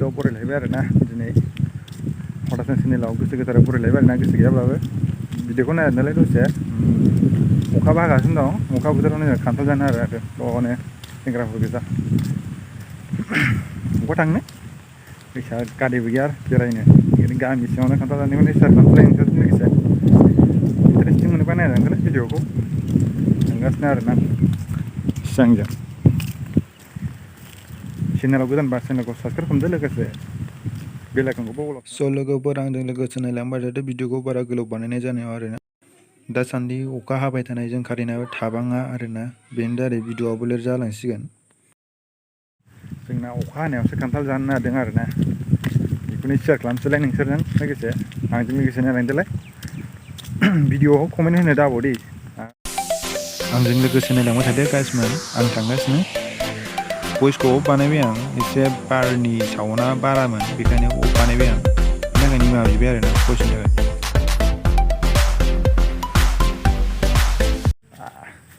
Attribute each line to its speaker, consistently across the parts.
Speaker 1: video बरायलायबाय आरोना दिनै हटासन चेनेलाव गोसो गोथारै बरायलायबाय आरोना गोसो गैयाब्लाबो भिडिअखौ नायदों नालाय दसे अखाबो हागासिनो दं अखा बोथोरावनो जोङो खान्थाल जानो आरो ज'नो सेंग्राफोर गोजा अबाव थांनो फैसा गारिबो गैया बेरायनो ओरैनो गामि सिङावनो खान्थाल जानायखौनो सेयार खालामलाय नोंसोरजों लोगोसे इन्टारेस्टिं मोनोबा नायदों नालाय भिडिअखौ थांगासिनो आरोना सिगांजों चेनेलाव गोदानबा चेनेलखौ साबसक्राइब खालामदो लोगोसे बेल आइकनखौ बावला स' लोगोफोर आंजों लोगोसे नायलांबाय थादो भिडिअखौ बारा गोलाव बानायनाय जानायाव आरोना दासान्दि अखा हाबाय थानायजों कारेन्टआबो थाबाङा आरोना बेनि दारै भिडिअआबो लेट जालांसिगोन जोंना अखा हानायावसो खान्थाल जानो नागिरदों आरोना बेखौनो शेयार खालामसैलाय नोंसोरजों लोगोसे आंजों लोगोसे नायलांदोलाय भिडिअआव कमेन्ट होनो दाबावदे आंजों लोगोसे नायलांबाय थादो गाइसमोन आं थांगासिनो भइसखौ अफ बानायबाय आं एसे बारनि साउन्डआ बारामोन बेखायनो अफ बानायबाय आं बेनि थाखाय निमाहा बिबाय आरोना भइसनि थाखाय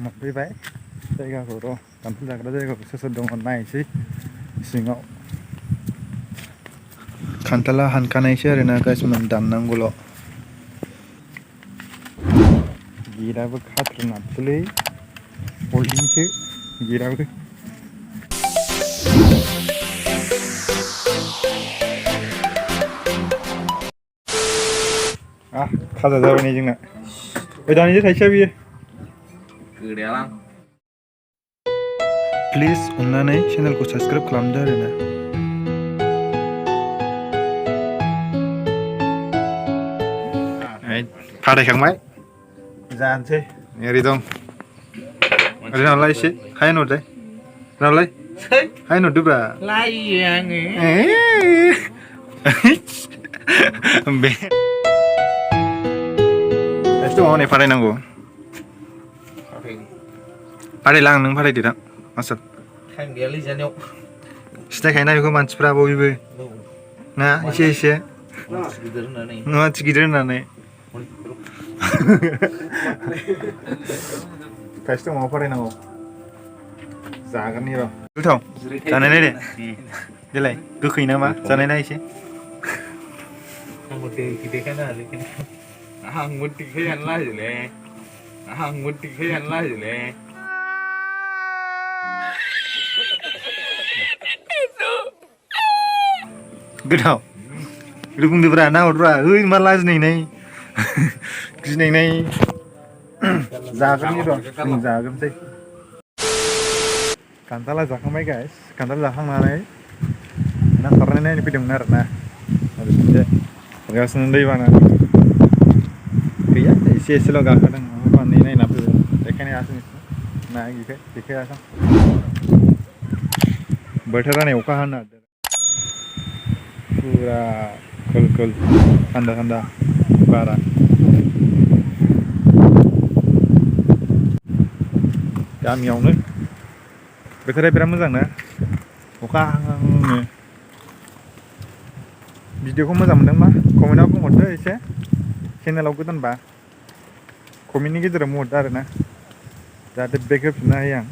Speaker 1: मोनफैबाय जायगाखौ र' खान्थाल जाग्रा जायगाखौ सोर सोर दङ नायनोसै सिङाव खान्थाला हानखानायसो आरोना गाइसमोन दाननांगौल' गेटआबो खाथ्रनाथसोलै हल्डिंसो गेटआबो खाजा जाबाय नै जोंना दानिसो थाइसेया बियो प्लिज अननानै चेनेलखौ साबस्क्राइब खालामदो आरोना फाथायखांबाय जानोसै ओरै दं ओरै नालाय एसे हाय हरदो नालाय हाय हरदोब्रा बे एसे दङ नै फाथायनांगौ फाथायला आं नों फाथायदो दा आसोल
Speaker 2: टाइम गैयालै जानायाव
Speaker 1: सिनायखायोना बेखौ मानसिफ्रा बयबो ना एसे एसे मानसि गिदिर होननानै थाइसे दङ फरायनांगौ जागोन र' गोथाव जानाय नायदे देलाय गोखै नामा जानाय नाय एसे गोथाव बेखौ बुंदोब्रा नाहरब्रा ओइ मा लाजिनायनाय गिनायनाय जागोननि र' जों जागोनसै खान्थाला जाखांबाय गाइस खान्थाल जाखांनानै ना सारनाय नायनो फैदोंमोन आरोना गासिनो दैबाना गैया एसे एसेल' गाखोदों माने नायना फैबाय देखायनो हायासै ना देखायासै बोथोरा नै अखा हानो नागिरदों फुरा खोल खोल थान्दा थान्दा बारा गामियावनो बोथोरा बिराद मोजां ना अखा हाहांनो भिडिअखौ मोजां मोनदोंबा कमेन्टआव बुंहरदो एसे चेनेलाव गोदानबा कमेन्टनि गेजेराव बुंहरदो आरोना जाहाथे बेक होफिननो हायो आं